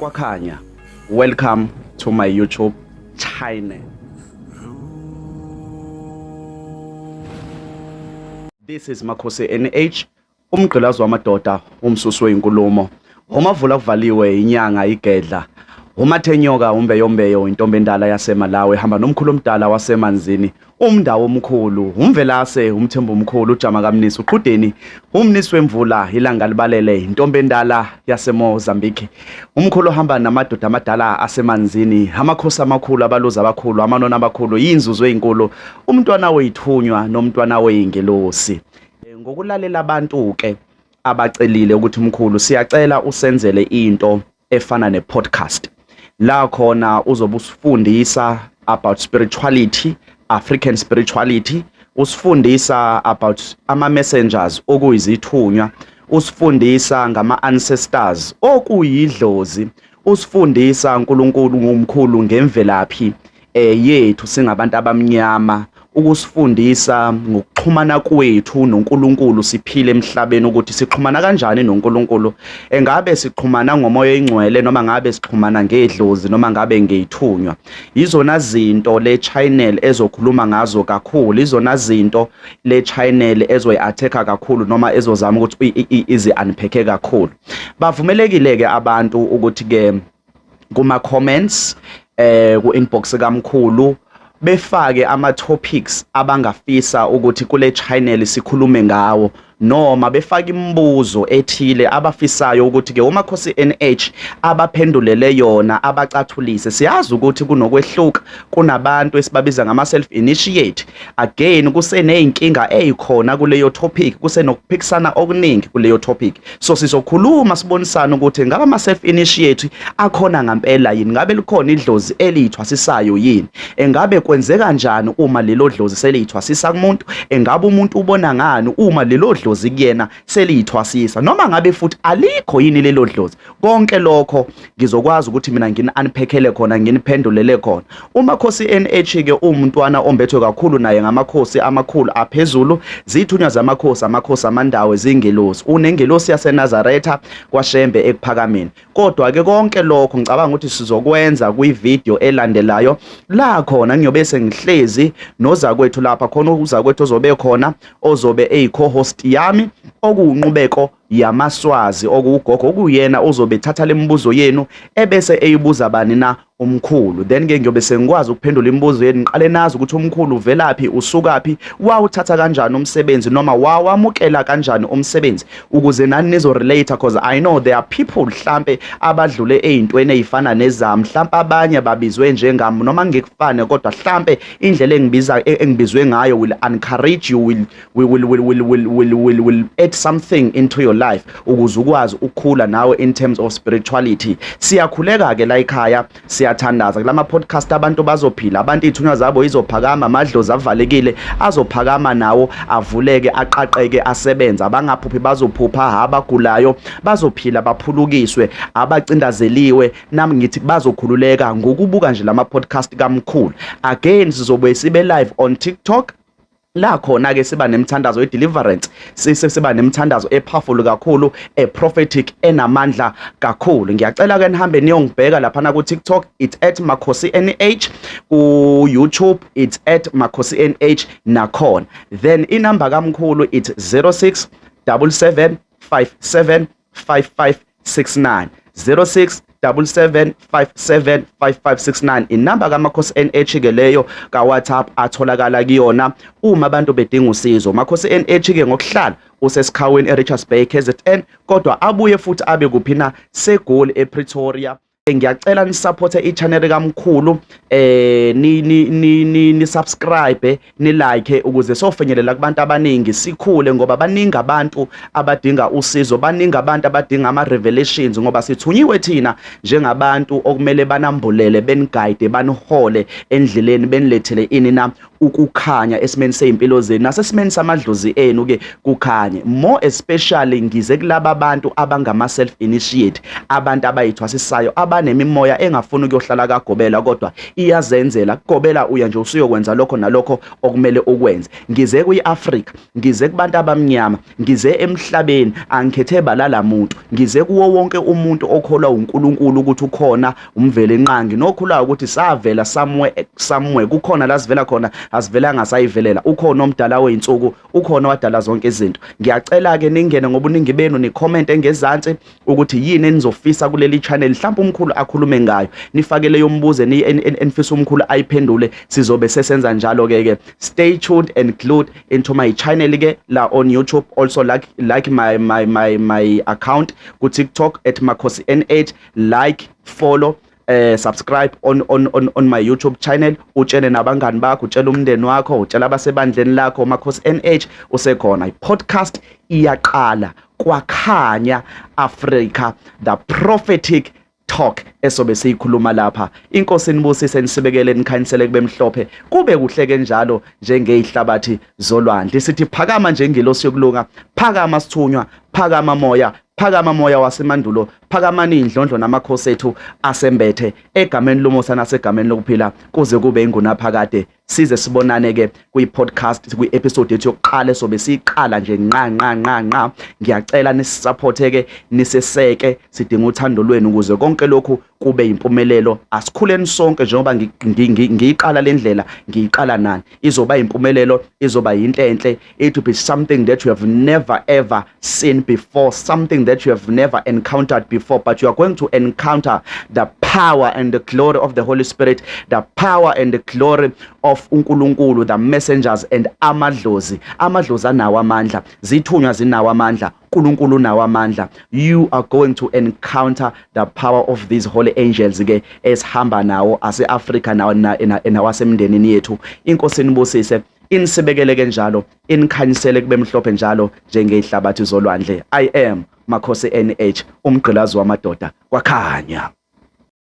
Kwakhanya. Welcome to my YouTube channel. This is Makhosi NH, umgqilazi wamadoda, umsusi weyinkulumo. Umavula kuvaliwe inyanga igedla. Umathenyoka umbeyombeyo intombi endala yaseMalawi hamba nomkhulu omdala wasemanzini umndawo omkhulu umvelase umthembu omkhulu ujama kamnisi uqhudeni umnisi wemvula ilanga libalele intombi endala yaseMozambique umkhulu ohamba namadoda amadala asemanzini amakhosi amakhulu abaluzi abakhulu amanoni abakhulu inzuzo ezinkulu umntwana weyithunywa nomntwana weyingelosi ngokulalela abantu ke abacelile ukuthi mkhulu siyacela usenzele into efana ne-podcast la khona uzobe usifundisa about spirituality, African spirituality, usifundisa about ama-messengers okuyizithunywa, usifundisa ngama-ancestors okuyidlozi, usifundisa uNkulunkulu ngomkhulu ngemvelaphi yethu singabantu abamnyama, ukusifundisa ngokuxhumana kwethu noNkulunkulu siphile emhlabeni, ukuthi sixhumana kanjani noNkulunkulu, engabe sixhumana ngomoya oyingcwele noma ngabe sixhumana ngedlozi noma ngabe ngeyithunywa. Yizona zinto le channel ezokhuluma ngazo kakhulu, izona zinto le channel ezoyi-attack kakhulu noma ezozama ukuthi izi-unpack kakhulu. Bavumelekile ke abantu ukuthi ke kuma comments ku inbox kamkhulu befake ama topics abangafisa ukuthi kule channel sikhulume ngawo, noma befake imibuzo ethile abafisayo ukuthi ke uMakhosi NH abaphendulele yona, abacathulise. Siyazi ukuthi kunokwehluka, kunabantu esibabiza ngama self initiate. Again, kuseneyinkinga ezikhona kuleyo topic, kusenokuphikisana okuningi kuleyo topic, so sizokhuluma sibonisana ukuthi ngabe ama self initiate akhona ngempela yini, ngabe likhona idlozi elithwasisayo yini, engabe kwenzeka kanjani uma lelo dlozi selithwasisa kumuntu, engabe umuntu ubona ngani uma lelo dlozi kuyena selithwasisa, noma ngabe futhi alikho yini lelo dlozi. Konke lokho ngizokwazi ukuthi mina ngini unpackele khona, nginiphendulele khona. UMakhosi NH ke umntwana ombethwe kakhulu naye ngamakhosi amakhulu aphezulu, zithunywa zamakhosi, amakhosi amandawo, zingelosi, unengelosi yaseNazaretha kwaShembe ekuphakameni. Kodwa ke konke lokho ngicabanga ukuthi sizokwenza kwi-video elandelayo, la khona ngiyobe sengihlezi nozakwethu lapha khona, uzakwethu ozobe khona ozobe eyi-co-host yami, okuwunqubeko yamaSwazi, okuwugogo, okuyena ozobe ethatha lemibuzo yenu ebese eyibuza bani na umkhulu. Then ke ngiyobe sengikwazi ukuphendula imibuzo yenu, ngiqale nazi ukuthi umkhulu uvelaphi, usukaphi, wawuthatha kanjani umsebenzi noma wawamukela kanjani umsebenzi, ukuze nani nizo relate, because I know there are people mhlambe abadlule ey'ntweni ey'fana nezami, mhlambe abanye babizwe njengami noma ngekufane, kodwa mhlambe indlela engibiza engibizwe ngayo will encourage you, will add something into your life ukuze ukwazi ukukhula nawe in terms of spirituality. Siyakhuleka ke la ekhaya, siyathandaza kulama podcast, abantu bazophila, abantu ithunywa zabo izophakama, amadlozi avalekile azophakama nawo, avuleke, aqaqeke, asebenze, abangaphuphi bazophupha, abagulayo bazophila, baphulukiswe, abacindazeliwe nami ngithi bazokhululeka ngokubuka nje lama podcast kamkhulu. Again, sizobe sibe live on TikTok, la khona ke siba nemthandazo ye-deliverance, siba nemthandazo e-powerful kakhulu, e-prophetic, enamandla kakhulu. Ngiyacela ke nihambe niyongibheka laphana ku TikTok, it's at Makhosi NH, ku YouTube it's at Makhosi NH nakhona. Then inamba kamkhulu it's 06 77 57 5569, 06 77 57 5569, inamba kaMakhosi NH ke leyo ka WhatsApp, atholakala kuyona uma abantu bedinga usizo. Makhosi NH ke ngokuhlala usesikhaweni eRichards Bay, KZN, kodwa abuye futhi abe kuphi na seGoli ePretoria. Ngiyacela ni-support i-channel kamkhulu, ni ni ni ni subscribe, ni like, ukuze sofinyelela kubantu abaningi, sikhule, ngoba baningi abantu abadinga usizo, baningi abantu abadinga ama revelations, ngoba sithunyiwe thina njengabantu okumele banambulele, beniguide, banihole endleleni, benilethele ini na Ukukhanya esimeni sezimpilo zenu nasesimeni samadlozi enu ke kukhanye. More especially ngize kulaba abantu abangama self initiate, abantu abayithwasisayo, abanemimoya engafuni ukuyohlala kagobela kodwa iyazenzela kugobela. Uya nje usuyokwenza lokho nalokho okumele ukwenze. Ngize kwi-Afrika, ngize kubantu abamnyama, ngize emhlabeni, angikhethe balala muntu. Ngize kuwo wonke umuntu okholwa uNkulunkulu ukuthi ukhona uMvelinqangi, nokhulayo ukuthi savela somewhere, somewhere kukhona la sivela khona, asivelanga sayivelela. Ukhona omdala weyinsuku, ukhona wadala zonke izinto. Ngiyacela ke ningene ngobuningi benu, ni-comment engezansi ukuthi yini enizofisa kuleli channel mhlawumbe umkhulu akhulume ngayo, nifake leyo mbuzo enifisa umkhulu ayiphendule. Sizobe sesenza njalo ke ke. Stay tuned and glued into my channel ke la on YouTube. Also like my account ku TikTok @MakhosiNH. Like, follow, subscribe on my YouTube channel. Utshele nabangani bakho, utshele umndeni wakho, utshela abasebandleni lakho, Makhosi NH usekhona. I-podcast iyaqala, Kwakhanya Africa, the prophetic talk esobe siyikhuluma lapha. Inkosi nibusise, nisibekele, nikhanyisele, kube mhlophe, kube kuhle ke njalo njengezihlabathi zolwandle. Sithi phakama njengelosi yokulunga, phakama sithunywa, phakama moya, phakama moya wasemandulo, phakamani indlondlo namakhosi ethu asembethe, egameni lomusa nasegameni lokuphila kuze kube ingunaphakade. Size sibonane ke kwi-podcast, kwi-episode yethu yokuqala sobe siyiqala nje nqa nqa nqa nqa. Ngiyacela nisupporte ke, niseseke. Sidinga uthando lwenu ukuze konke lokhu kube impumelelo. Asikhuleni sonke njengoba ngiyiqala le ndlela, ngiyiqala nani. Izoba impumelelo, izoba yinto enhle. It will be something that you have never ever seen before, something that you have never encountered before, but you are going to encounter the power and the glory of the Holy Spirit, the power and the glory of uNkulunkulu, the messengers and amadlozi. Amadlozi anawo amandla, zithunywa zinawo amandla, uNkulunkulu unawo amandla. You are going to encounter the power of these holy angels ke esihamba nawo ase-Afrika nawo nawasemndenini yethu. Inkosi nibusise, inisibekele ke njalo, inikhanyisele kube mhlophe njalo njengezihlabathi zolwandle. I am Makhosi NH, umgqilazi wamadoda. Kwakhanya.